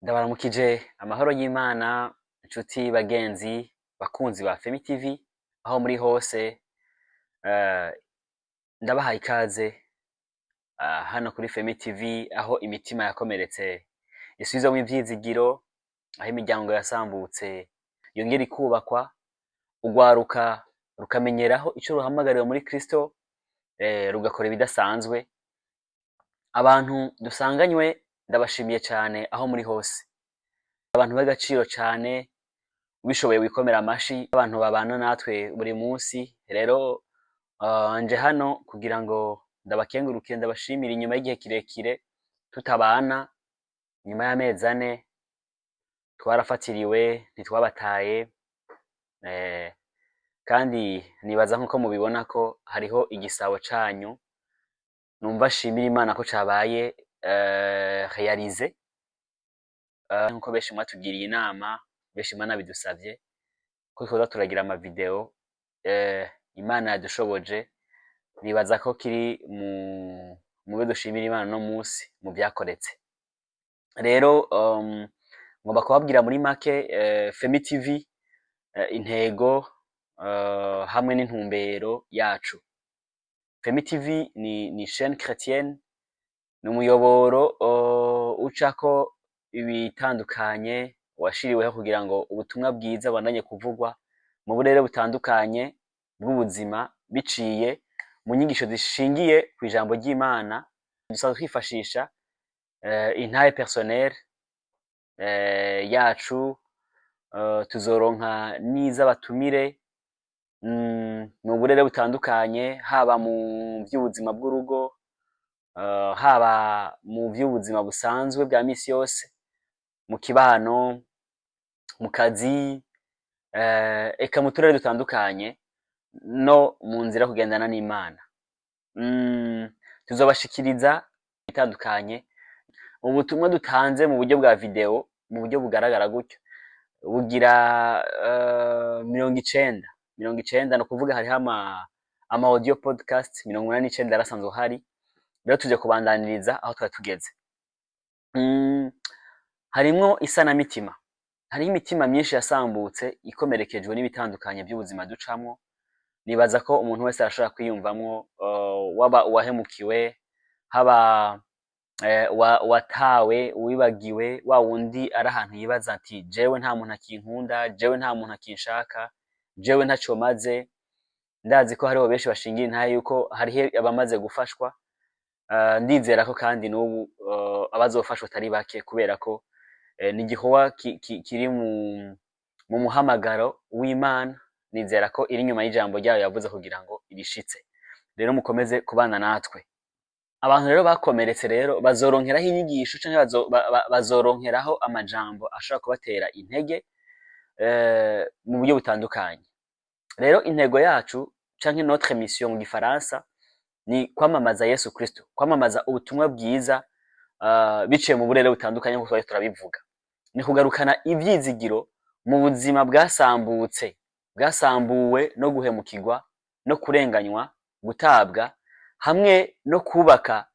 Ndabaramukije amahoro y'Imana, nshuti, bagenzi, bakunzi ba Femi TV aho muri hose. Ndabahaye ikaze hano kuri Femi TV, aho imitima yakomeretse isubizwamwo ivyizigiro, aho imiryango yasambutse yongera ikubakwa, urwaruka rukamenyeraho ico ruhamagariwe muri Kristo, rugakora ibidasanzwe. Abantu dusanganywe, ndabashimiye cane aho muri hose, abantu b'agaciro cane. Ubishoboye wikomera amashi, abantu babana natwe buri munsi. Rero nje hano kugira ngo ndabakengurukire, ndabashimire inyuma y'igihe kirekire tutabana. Nyuma y'amezi 4 twarafatiriwe, ntitwabataye. Kandi nibaza nkuko mubibona ko hariho igisabo canyu numva nshimira Imana ko cabaye réalisé, nkuko benshi mwatugiriye inama, benshi mwanabidusavye ko twoza turagira ama video. Imana yadushoboje, nibaza ko kiri mu mubyo dushimira Imana no munsi mu vyakoretse. Rero ngomba kubabwira muri make Femi TV, intego hamwe n'intumbero yacu. Femi TV ni chaîne chrétienne, ni umuyoboro ucako ibitandukanye, washiriweho kugira ngo ubutumwa bwiza bubandanye kuvugwa mu burere butandukanye bw'ubuzima, biciye mu nyigisho zishingiye kw'ijambo ry'Imana. Dusanzwe twifashisha intahe personnelle yacu, tuzoronka n'iz'abatumire mu burere butandukanye, haba mu vy'ubuzima bw'urugo, haba mu vy'ubuzima busanzwe bwa misi yose, mu kibano, mu kazi, eka mu turere dutandukanye, no mu nzira yo kugendana n'Imana. Tuzobashikiriza bitandukanye. Ubutumwa dutanze mu buryo bwa video, mu buryo bugaragara gutyo, bugira 90 90, ni ukuvuga hariho ama audio podcast 89 yarasanzwe ahari. Rero tuje kubandaniriza aho twari tugeze. Harimwo isanamitima. Hariho imitima myinshi yasambutse, ikomerekejwe n'ibitandukanye by'ubuzima ducamwo. Nibaza ko umuntu wese arashobora kwiyumvamwo, waba uwahemukiwe, haba watawe, uwibagiwe, wa wundi ari ahantu yibaza ati: "Jewe nta muntu akinkunda, jewe nta muntu akinshaka, jewe ntaco maze." Ndazi ko hariho benshi bashingira intahe yuko hariho abamaze gufashwa. Ndizera ko kandi n'ubu abazofashwa atari bake, kubera ko ni igikorwa kiri mu muhamagaro w'Imana. Nizera ko iri inyuma y'ijambo ryayo yavuze kugira ngo irishitse. Rero mukomeze kubana natwe. Abantu rero bakomeretse rero bazoronkeraho inyigisho canke bazoronkeraho amajambo ashobora kubatera intege mu buryo butandukanye. Rero intego yacu, canke notre mission mu gifaransa, ni kwamamaza Yesu Kristo, kwamamaza ubutumwa bwiza biciye mu burere butandukanye nkuko twari turabivuga. Ni kugarukana ivyizigiro mu buzima bwasambutse, bwasambuwe no guhemukirwa no kurenganywa, gutabwa, hamwe no kubaka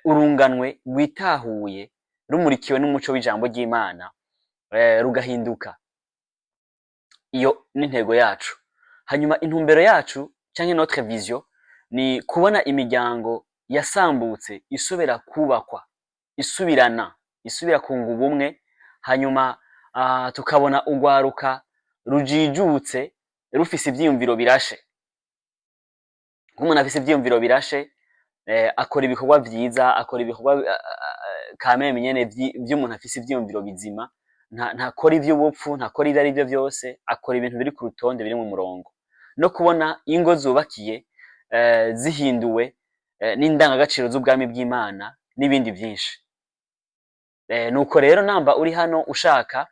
urunganwe rwitahuye, rumurikiwe n'umuco w'ijambo ry'Imana, rugahinduka. Iyo n'intego yacu. Hanyuma intumbero yacu, canke notre vision, ni kubona imiryango yasambutse isubira kubakwa, isubirana, isubira kunga ubumwe. Hanyuma tukabona urwaruka rujijutse, rufise ivyiyumviro birashe. Nk'umuntu afise ivyiyumviro birashe, akora ibikorwa vyiza, akora ibikorwa kameme nyene vy'umuntu afise ivyiyumviro bizima. Ntakora ivy'ubupfu, ntakora ivyo arivyo vyose, akora ibintu biri ku rutonde, biri mu murongo. No kubona ingo zubakiye, zihinduwe n'indangagaciro z'ubwami bw'Imana, n'ibindi vyinshi. Nuko rero namba uri hano ushaka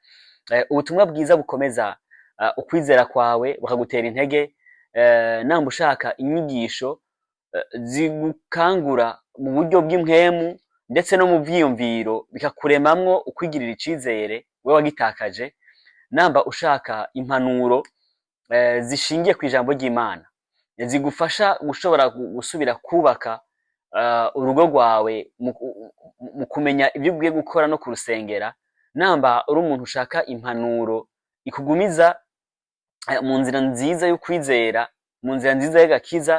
ubutumwa bwiza bukomeza ukwizera kwawe, bukagutera intege, namba ushaka inyigisho zigukangura mu buryo bw'impwemu ndetse no mu vyiyumviro, bikakuremamwo ukwigirira icizere we wagitakaje, namba ushaka impanuro zishingiye kw'ijambo ry'Imana zigufasha gushobora gusubira kubaka urugo rwawe mu kumenya ibyo ugiye gukora no kurusengera. Namba uri umuntu ushaka impanuro ikugumiza mu nzira nziza yo kwizera, mu nzira nziza y'agakiza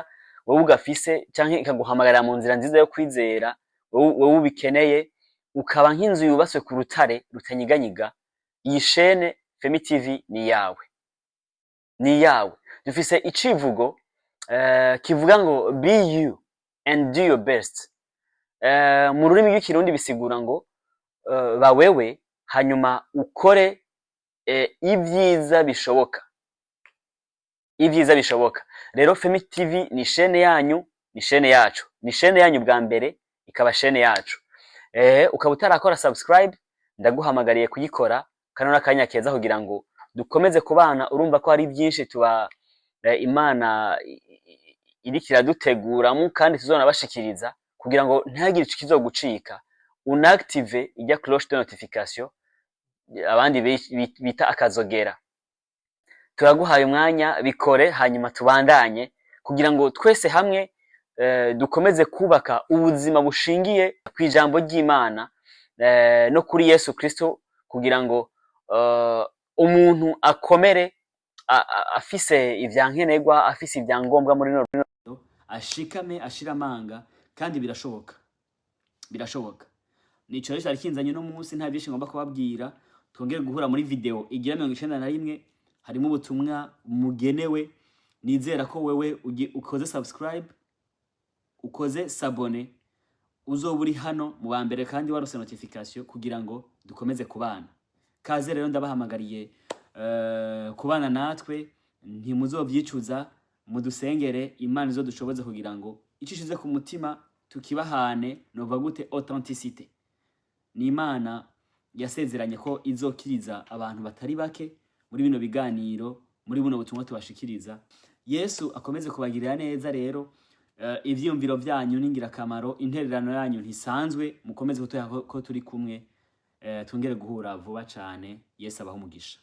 wowe ugafise, canke ikaguhamagarira mu nzira nziza yo kwizera wowe ubikeneye, ukaba nk'inzu yubatswe ku rutare rutanyiganyiga, iyi chaîne Femi TV ni yawe, ni yawe. Dufise icivugo kivuga ngo "Be you and do your best". Mu rurimi rw'Ikirundi bisigura ngo ba wewe, hanyuma ukore ibyiza bishoboka, ibyiza bishoboka. Rero Femi TV ni chaîne yanyu, ni chaîne yacu, ni chaîne yanyu bwa mbere, ikaba chaîne yacu. Ukaba utarakora subscribe, ndaguhamagariye kuyikora. Kano n'akanya keza kugira ngo dukomeze kubana. Urumva ko hari byinshi tuba Imana iriko iraduteguramo kandi tuzonabashikiriza, kugira ngo ntihagire ico kizogucika. Unactive ijya cloche de notification, abandi bita akazogera. Turaguhaye umwanya, bikore, hanyuma tubandanye kugira ngo twese hamwe dukomeze kubaka ubuzima bushingiye ku ijambo ry'Imana no kuri Yesu Kristo, kugira ngo umuntu akomere afise ivyankenerwa, afise ivyangombwa muri no ashikame, ashira amanga. Kandi birashoboka, birashoboka. Nico rero cyari kinzanye no munsi. Nta byinshi ngomba kubabwira. Twongere guhura muri video igira 91. Harimo ubutumwa mugenewe. Nizera ko wewe ukoze subscribe, ukoze s'abonner, uzoba uri hano mu ba mbere kandi warose notification kugira ngo dukomeze kubana. Kaze rero, ndabahamagariye kubana natwe, ntimuzovyicuza. Mudusengere, Imana izodushoboze kugira ngo ico ishize ku mutima tukibahane. Nova gute authenticité ni Imana yasezeranye ko izokiriza abantu batari bake muri bino biganiro, muri buno butumwa tubashikiriza. Yesu akomeze kubagirira neza. Rero ivyiyumviro vyanyu ni ingirakamaro, intererano yanyu ntisanzwe. Mukomeze kutuha ko turi kumwe. Twongere guhura vuba cane. Yesu abahe umugisha.